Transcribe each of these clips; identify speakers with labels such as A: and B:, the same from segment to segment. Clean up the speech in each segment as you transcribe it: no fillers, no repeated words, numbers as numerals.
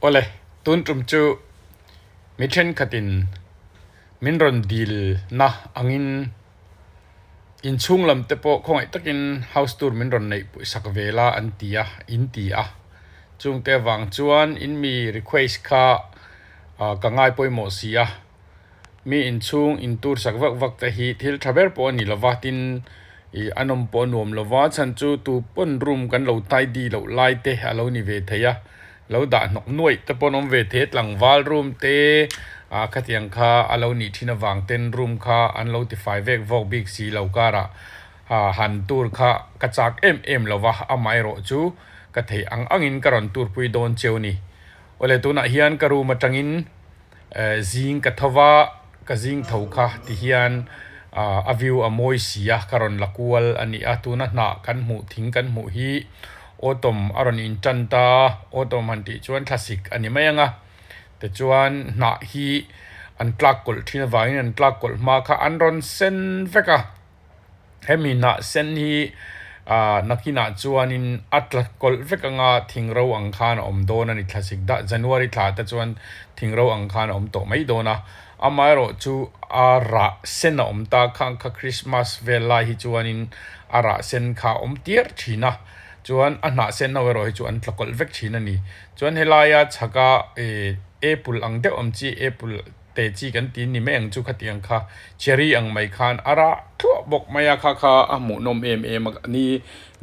A: Awle, tun tum chu mi thenkhatin min rawn dilna angin inchhung lam te pawh khawngaih takin house tour min rawn neih sak ve la an ti a, in ti a. Chungte avang chuan in mi request kha ka ngai pawimawh si a. Mi inchhung intur sak vak vak te hi thil tha ber pawh a ni lova tin ih a nawm pawh a nuam lova chhan chu tu pawn room kan lo tidy loh lai te a lo ni ve thei a lo dah hnawk nuaih te pawh an awm ve thei a tlangval room te ah khatiang kha a lo nih thin avang ten room kha an lo tifai vek vawk bik si lo karah ah han tur kha ka chak em em lova amaherawh chu ka theih ang angin ka rawn turpui dawn cheu a ni awle tunah hian ka room atangin. Zing ka tho va, ka zing tho kha ti hian a view a mawi si a, ka rawn la kual a ni a, tuna hnah kan hmuh thing kan hmuh hi autumn a rawn in tan ta, autumn han tih chuan thlasik a ni mai ang a, tichuan hnah hi an tlak kawlh thin avangin an tlak kawlh hma kha an rawn sen vek a. Hemi hnah sen hi ah nakinah chuanin a tla kawlh vek anga thing ro ang khan a awm dawn a ni thlasik dah January thla te chuan thing ro ang khan a awm tawh mai dawn a amaherawh chu a rah sen a awm ta khang kha Christmas vel lai hi chuanin a rah sen kha a awm tir thin a chuan a hnah sen ho erawh hi chu an tla kawlh vek thin a ni chuan helaia chhaka eh apple ang deuh ang chi apple. Te chi kan ti ni mai ang chu khatiang kha cherry ang mai khan a rah thluah bawk mai a kha kha a hmuhnawm em em a ni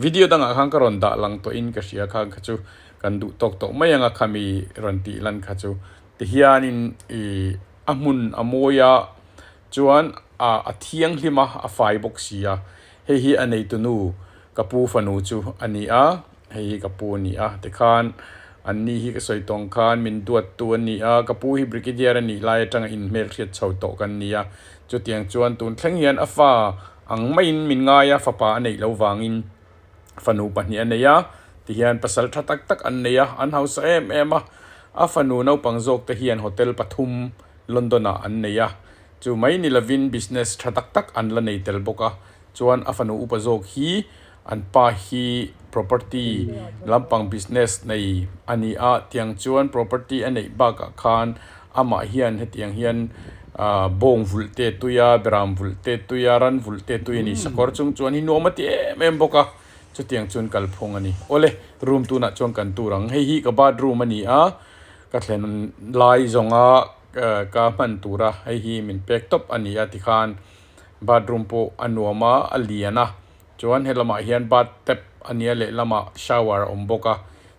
A: video dangah khan ka rawn dah lang tawhin ka hria kha kha chu kan duh tawk tawh mai ang a khami rawn tih lan kha chu tihianin ih a hmun a mawi a chuan ah a thianghlim a a fai bawk si a hei hi a neitunu ka pu fanu chu a ni a. Hei hi ka pu a ni a, tikhan an ni hi ka sawi tawng khan min duattu a ni a, ka pu hi Brigadier a nih lai atanga inhmelhriat chho tawh kan ni a, chutiang chuan tun thleng hian a fa ang maiin min ngai a, fapa a neih loh vangin fanu pahnih a nei a, tihian pasal tha tak tak an nei a, an hausa em em a, a fanu naupang zawk te hian hotel pathum London ah an nei a, chu mai ni lovin business tha tak tak an la nei tel bawk a. Chuan a fanu upa zawk hi an pa hi property lampang business nei a ni a, tiang chuan property a neih bakah khan amah hian hetiang hian ah bawng vulh te tui a, beram vulh te tui a, ran vulh te tui a ni. Sakawr chung chuan hi nuam a ti em em bawk a, chutiang chuan kalphung a ni. Awle, room tunah chuan kan tur ang. Hei hi ka bathroom a ni a, ka thlen lai zawnga ka hman tura hei hi min pek tawp a ni a tikhan. Bathroom pawh a nuam a, a lian a, chuan he lamah hian bath tap a nia lehlamah shower a awm bawk a,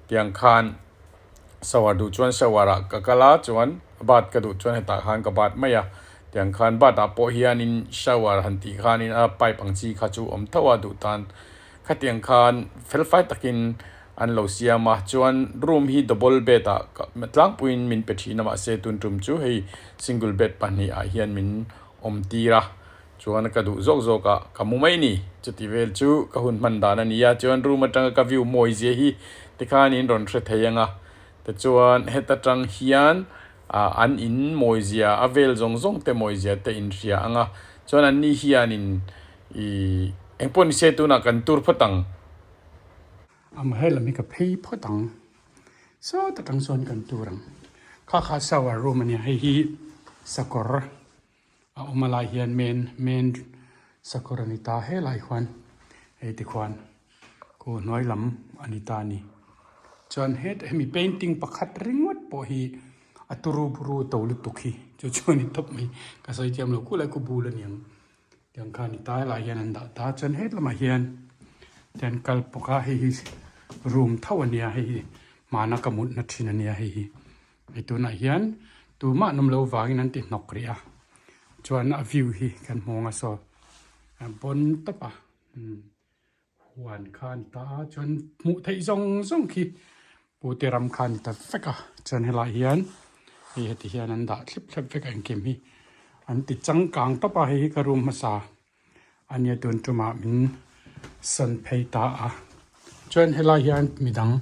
A: tiang khan shower duh chuan shower ah ka kal a chuan bath ka duh chuan hetah khan ka bath mai a, tiang khan bath ah pawh hianin shower han tih khanin a pipe ang chi kha chu awm tho a duh tan khatiang khan fel fai takin an lo siam a, chuan room hi double bed ah tlangpuiin min pe thin a mahse tun tum chu hei single bed pahnih ah hian min. awm tir a, chuan ka duh zawk zawk a, ka mu mai ni. Chuti vel chu ka hun hman dan a ni a, chuan room atanga ka view mawi zia hi tikhan in rawn hre thei ang a, tichuan heta tang hian ah an in mawi zia a vel zawng zawng te mawi zia te in hria ang a, chuan an ni hianin ih engpawh ni se tunah kan tur phawt ang.
B: Amaherawhchu lam hi ka phei phawt ang. Saw tak ang chuan kan tur ang. Kha kha shower room a nia hei hi sakawr a awm a lai hian main main sakawr a ni ta helai khuan hei tikhuan khu hnuai lam a ni ta a ni. Chuan hetah hemi painting pakhat ringawt pawh hi a turu buru to lutuk hi chu chu a ni tawp mai ka sawi thiam lo kulai khu bul a niang. Tiang kha ni ta helai hian an dah ta chuan het lamah hian tian kal bawk a hei hi room tho a nia hei hi hmana ka mutna thin a nia hei hi hei tunah hian tumah an awm loh vangin an ti hnawk rih a chuan a view hi kan hmu ang a saw a bawn tawp a umm. Huan kha a ni ta a chuan hmuh theih zawng zawng khi pute ram kha a ni ta vek a chuan helai hian hei heti hian an dah thlip thlep vek a engkim hi an ti changkang tawp a hei hi ka room hmasa a nia tun tumah min sawn phei ta a chuan helai hian midang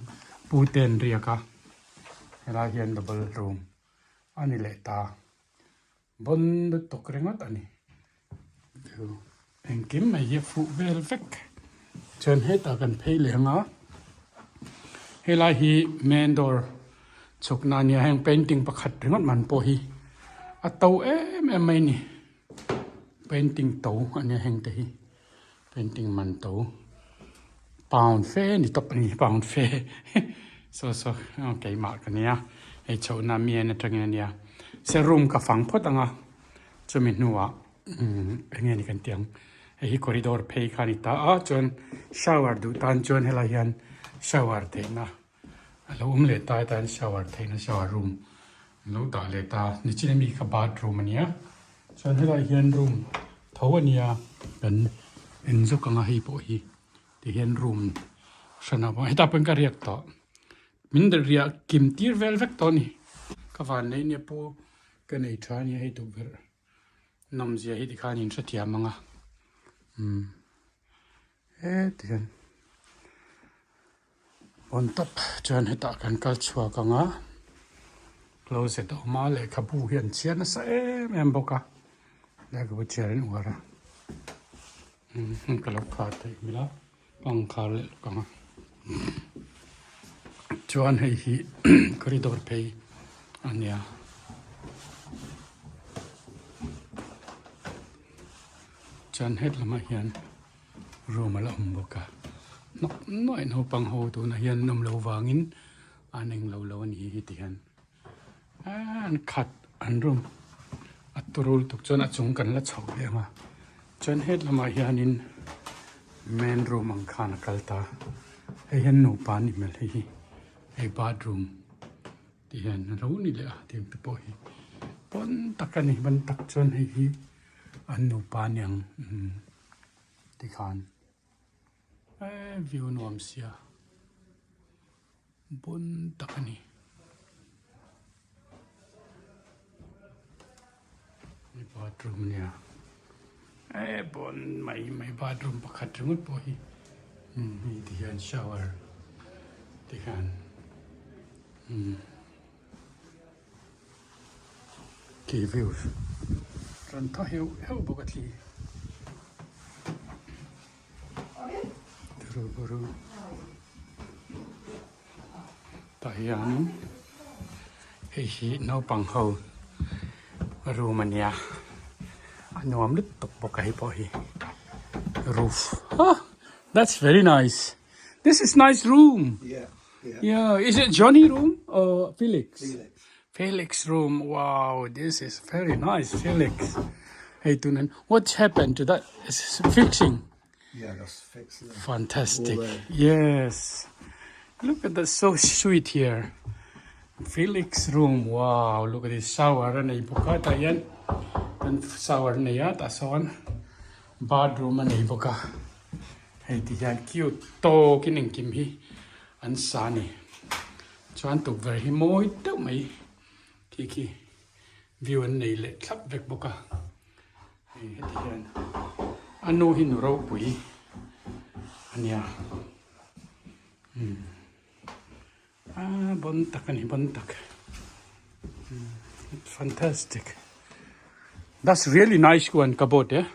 B: pute an riak a helai hian double room a ni leh ta. Bawn lutuk ringawt a ni. Engkim mai hi a fuh vel vek. Chuan hetah kan phei leh ang a, helai hi main door Chhukna ania heng painting pakhat ringawt man pawh hi a to em em mai a ni. Painting to ania heng te hi painting man to pound fe ni tawp a ni pound fe saw saw keimah ka nia hei chhohna mi en atangin ania se room ka fang phawt ang a chumi hnuah eng nge ni kan tih ang hei hi corridor phei kha a ni ta a chuan shower duh tan chuan helai hian shower theihna. A lo awm leh ta hetah hian shower theihna shower room an lo dah leh ta nichin ami kha bathroom a nia chuan helaiah hian room tho a nia kan en zawk ang a hei pawh hi tihian room hran ah pawh hetah pawh hian ka riak tawh min riah kim tir vel vek tawh a ni ka van neih nia pu ka nei tha a nia hei tukverh nawmzia hi tikhan in hrethiam ang a umm heti hian. Pawn tawp chuan hetah kan kal chhuak ang a, closet a awm a lehkhabu hi an chhiar nasa em em bawk a, lehkhabu chhiar an uar a, umm ka lo khar theih hmel a, ka ang khar leh lawk ang a, chuan hei hi corridor phei a nia. Chuan het lamah hian. Room a la awm bawk a hnawk nuaih naupang ho tunah hian an awm loh vangin an eng lo lo a ni hi ti hian eee an khat an room a turu lutuk chuan a chung kan la chho leh ang a chuan het lamah hianin main room ang khan a kal ta hei hian nupa a nih hmel hei hi hei bathroom ti hian a lo ni leh a tiang te pawh hi pawn tak a ni ban tak chuan hei hi an nupa a niang umm. Tikhan eh view nuam sia bun tak a ni. Hei bathroom a nia eh bawn mai mai bathroom pakhat ringawt pawh hi umm hei tihian shower tikhan umm. Khi view rawn thaw heuh heuh bawk a thli turu buru tah hianin hei hi naupang ho room a nia a nuam lutuk bawk a hei pawh hi roof ah that's very nice this is nice room. Yeah, is it Johnny room or Felix? Felix. Felix room. Wow, this is very nice, Felix. Hey, Tunan, what's happened to that? Is fixing.
C: Yeah, that's fixing.
B: Fantastic. Yes. Look at that, so sweet here. Felix room. Wow, look at this shower and a bukata yan. And shower na ta so on. Bathroom and a buka. Hei ti hian cute tawkin engkim hi an sa a ni. Chuan tukverh hi mawi deuh mai khi khi view an nei leh thlap vek bawk a. Hei heti hian a nu hi nu ropui a nia. Umm a bon tak a ni bon tak. Fantastic. That's really nice one cupboard eh.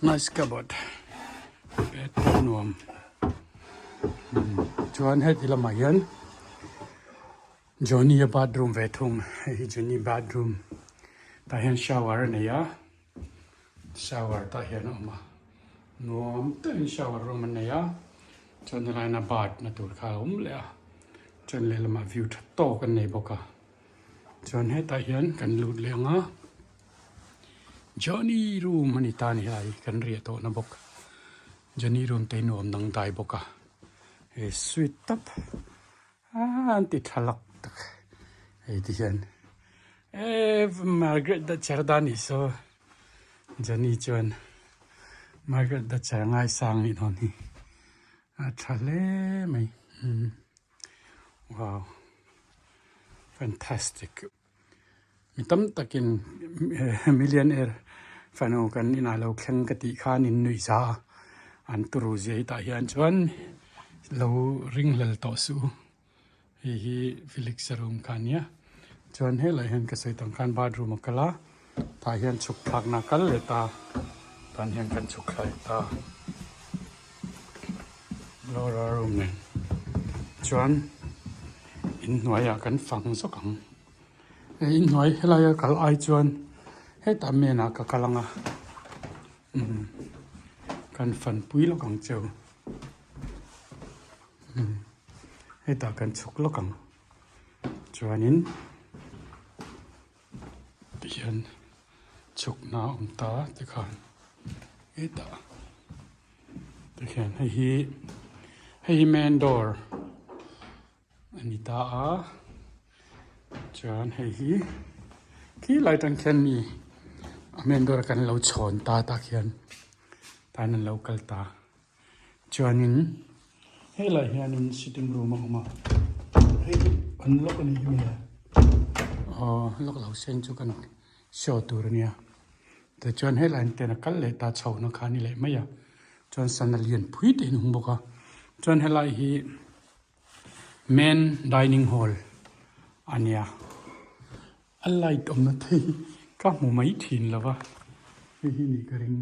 B: Nice cupboard. Bed pawh nuam. Chuan heti lamah hian Johnny a bathroom ve thung. Hei hi Johnny bathroom. Tah hian shower a nei a. Shower tah hian a awm a. Nuam takin shower room an nei a. Chuan helaiin a bath na tur kha a awm leh a. Chuan lehlamah view tha tawk an nei bawk a. Chuan hetah hian kan lut leh ang a. Johnny room a ni ta a ni helai kan riah tawhna bawk. Johnny room te hi nuam dangdai bawk a. He sweet tawp a an ti tha lak tak hei ti hian eh Margaret Thatcher dan nih saw Johnny chuan Margaret Thatcher ngaisang nih dawn hi a tha hle mai umm wow fantastic. Mi tam takin millionaire fanu kan inah lo thleng ka tih khan in nuih za a, an turu zia hi tah hian chuan lo ring hlel tawh suh u. Hei hi Felix a room kha a nia. Chuan helaiah hian ka sawi tang khan bathroom a kal a, tah hian chhuk thlakna a kal leh ta, tan hian kan chhuk thla leh ta. Laura room nen chuan. Inhnuaiah kan fang zawk ang. Hei inhnuai helaia kal ai chuan hetah main ah ka kal ang a umm kan fanpui lawk ang cheu umm hetah kan chhuk lawk ang chuanin tihian chhukna a awm ta tikhan hetah tikhian hei hi hei hi main door. A ni ta a chuan hei hi khi lai tang khian mi a main door kan lo chhawn ta tah khian tan an lo kal ta chuanin helaiah hianin sitting room a awm a hei hi an lock a nih hi mawle aw lock lo sen chu kan show tur a nia tichuan helaiah hian a kal leh ta chhohna kha a ni leh mai a chuan sana lian pui te in hung bawk a chuan helai hi. Main dining hall a nia a light awmna te hi ka hmu mai thin lo va hei hi nih ka ring.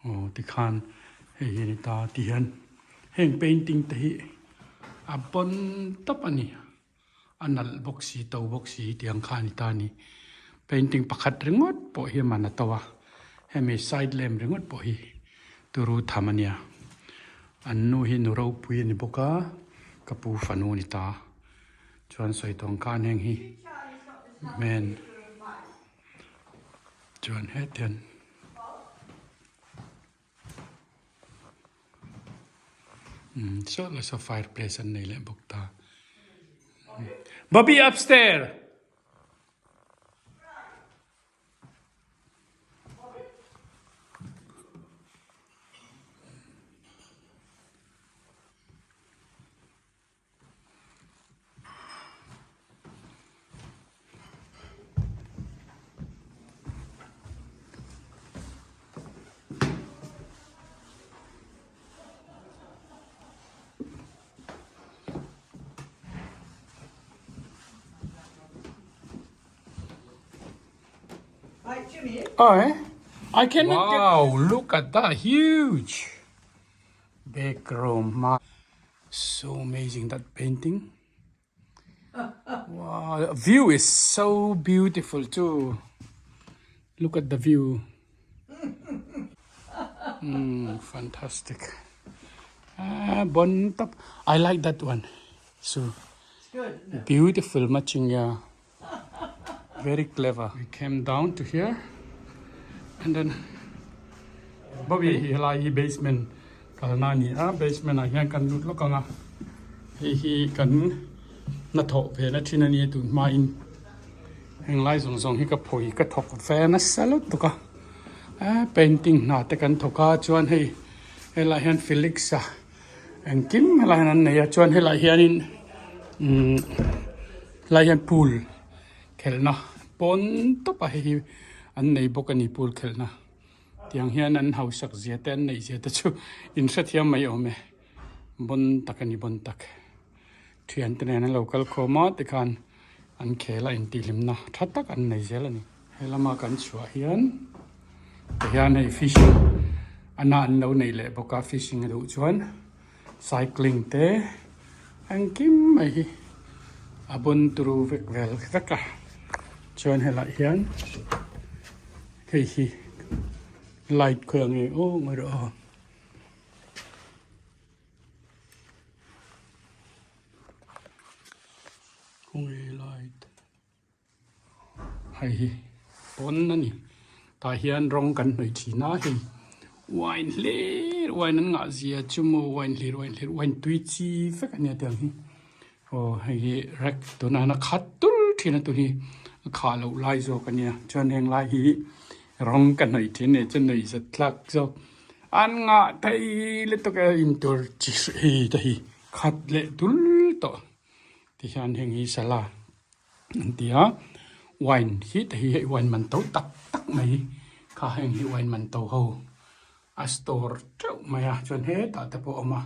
B: Aw tikhan hei hi a ni ta tihian heng painting te hi a pawn tawp a ni. A nalh bawk si to bawk si tiang kha a ni ta a ni. Painting pakhat ringawt pawh hi a man a to a, hemi side lamp ringawt pawh hi turu tham a nia. An nu hi nu ropui a ni bawk a, ka pu fanu a ni ta. Chuan sawi tawng khan heng hi men chuan hetiang. Umm saw lai saw fireplace an nei leh bawk ta Bobby upstairs.
C: Right, Jimmy.
B: Oh, I cannot wow, get... look at that huge big room. So amazing that painting. Wow, the view is so beautiful too. Look at the view. Mm, fantastic. Ah, bon top. I like that one. So
C: It's good, isn't it?
B: Beautiful matching, yeah. Very clever. We came down to here and then Bobby hi helai hi basement kalna a ni a basement ah hian kan lut lawk ang a hei hi kan hnathawh ve na thin a nia tun hmain heng lai zawng zawng hi ka phawi ka thawk ve nasa lutuk a painting hna te kan thawk a chuan hei helaiah hian Felix a Engkim helai hian an nei a chuan helai hianin umm helai hian pool khelhna pawn tawpah hei hi an nei bawk a ni pool khelhna tiang hian an hausak zia te an neih zia te chu in hrethiam mai awm e bawn tak a ni bawn tak thian te nen an lo kal khawm a tikhan an khel a intihhlimna tha tak an nei zel a ni. He lama kan chhuah hian tihian hei fishing ana an lo nei leh bawk a fishing a duh chuan cycling te engkim mai hi a bawn turu vek vel vek a chuan helaiah hian hei hi light khawi ang nge aw ngawi rawh aw. Khawnge light. Hei hi pawn a ni tah hian rawng kan hnawih thin a hei wine hlir wine an ngah zia chu maw wine hlir wine hlir wine tui chi vek a nia tiang hi aw hei hi rack tunah hian a khat tul thin a tun hi a khah loh lai zawk a nia chuan heng lai hi rawng ka hnawih thin a ni chuan nuih zat thlak zawk an ngah thei lutuk a intur chi hei te hi khat leh dul tawh tihian heng hi sala. An ti a, wine hi te hi hei wine man to tak tak mai kha heng hi wine man to ho a store teuh mai a chuan hetah te pawh a awm a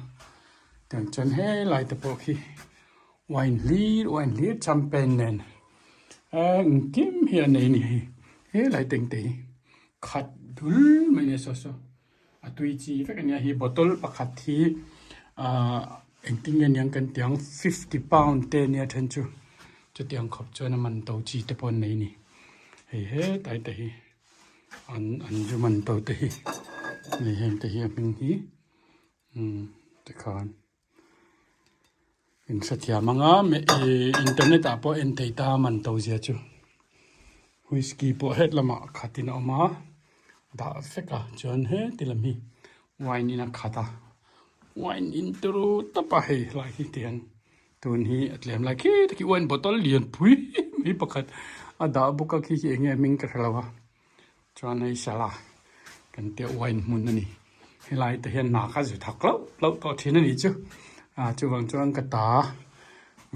B: tiang chuan helai te pawh khi wine hlir wine hlir champagne nen engkim hi a nei a ni hei helai te engte hi khat. thul mai nia saw saw a tui chi vek ania hi bottle pakhat hi ahh engtin nge niang kan tih ang fifty pound te ania then chu chutiang khawp chuan a man to chi te pawh an nei a ni hei hetlai te hi an an zu man to te hi hei heng te hi a hming hi umm tikhan. In hrethiam ang a ih internet ah pawh en thei ta man to zia chu whisky pawh het lamah khat in a awm a dah vek a chuan heti lam hi wine in a khat a wine in turu tawp a hei helai hi tihian tun hi a tlem lai khi te khi wine bottle lian pui mai pakhat a dah bawk a khi khi eng nge a hming ka hre lo a. Chuan hei sala kan tia wine hmun a ni. Helai te hian hna kha zu thak loh loh tawh thin a nih chu. Ah chuvang chuan ka ta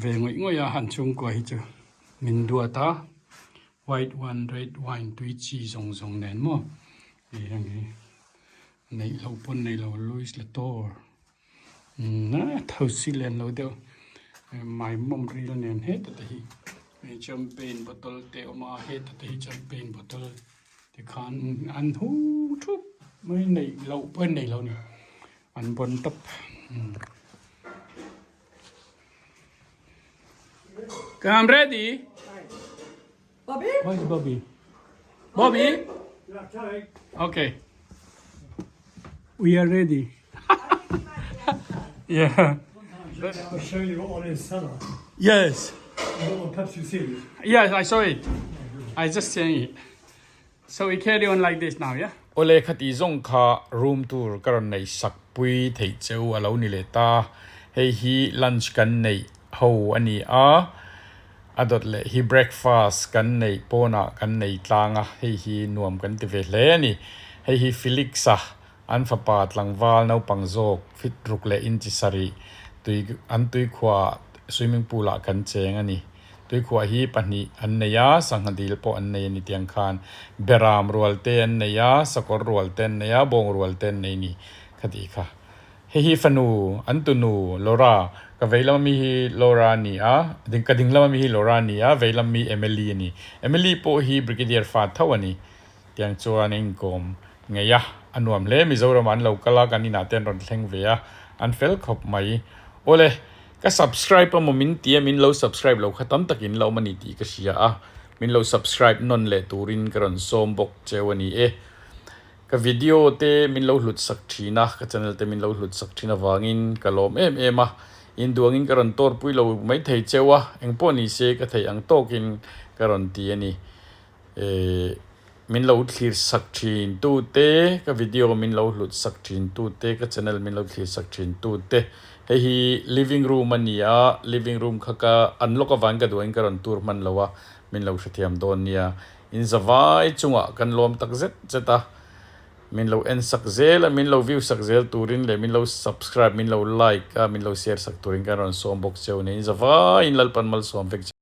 B: ve ngawih ngawih a han chhungkua hi chu min duat a. White wine, red wine tui chi zawng zawng nen maw hei heng hi neih loh pawn neih lo Louis Latour umm thosi len lo deuh maimawm ril nen heta te hi hei champagne bottle te a awm a heta te hi champagne bottle tikhan an hu thup mai neih loh pawh an nei lo a ni an bawn tawp. I'm ready.
C: Bobby?
B: Where's Bobby? Bobby? Okay. We are ready. yeah.
D: I'll show you what on his cellar.
B: Yes.
D: You got one, perhaps you've seen it.
B: Yes, I saw it. I just seen it. So we carry on like this now, yeah?
A: Awle khati zawng kha room tour ka rawn neih sak pui theih cheu a lo ni leh ta. Hei hi lunch kan neih ho a ni a, a dawt leh hi breakfast kan neih pawnah kan nei tlang a, hei hi nuam kan ti ve hle a ni. Hei hi Felix-a An fapa tlangval naupang zawk fit ruk leh inchi sarih tui an tuikhuah swimming pool ah kan cheng a ni. Tuikhuah hi pahnih an nei a, sangha dil pawh an nei a ni tiang khan beram rual te an nei a, sakawr rual te an nei a, bawng rual te an nei a ni kha tih kha. Hei hi fanu an tunu Laura ka vei lama mi hi Laura a ni a, ka ding lama mi hi Laura a ni a, vei lam mi Emily a ni. Emily pawh hi Brigadier fa tho a ni. Tiang chuan a inkawm ngei a, a nuam hle. Mizoramah an lo kal a, kan inah te an rawn thleng ve a, an fel khawp mai. Awle, ka subscribe emaw min ti a, min lo subscribe lo kha tam takin la awm a ni tih ka hria a, min lo subscribe nawn leh turin ka rawn sawm bawk cheu a ni e. Ka video te min lo hlut sak thin a, ka channel te min lo hlut sak thin avangin ka lawm em em a, induangin ka rawn tawrpui lo maithei cheu a, engpawh ni se ka theih ang tawkin ka rawn ti a ni. Ehh min lo thlir sak thin tu te, ka video min lo hlut sak thin tu te, ka channel min lo thlir sak thin tu te, hei hi living room a ni a, living room kha ka unlock avangin ka duh angin ka rawn tur hman lo a, min lo hrethiam dawn nia, in zavai chungah kan lawm tak zet zet a, min lo en sak zel a, min lo view sak zel turin leh min lo subscribe, min lo like a, min lo share sak turin kan rawn sawm bawk cheu a ni, in zavaiin Lalpan malsawm vek che.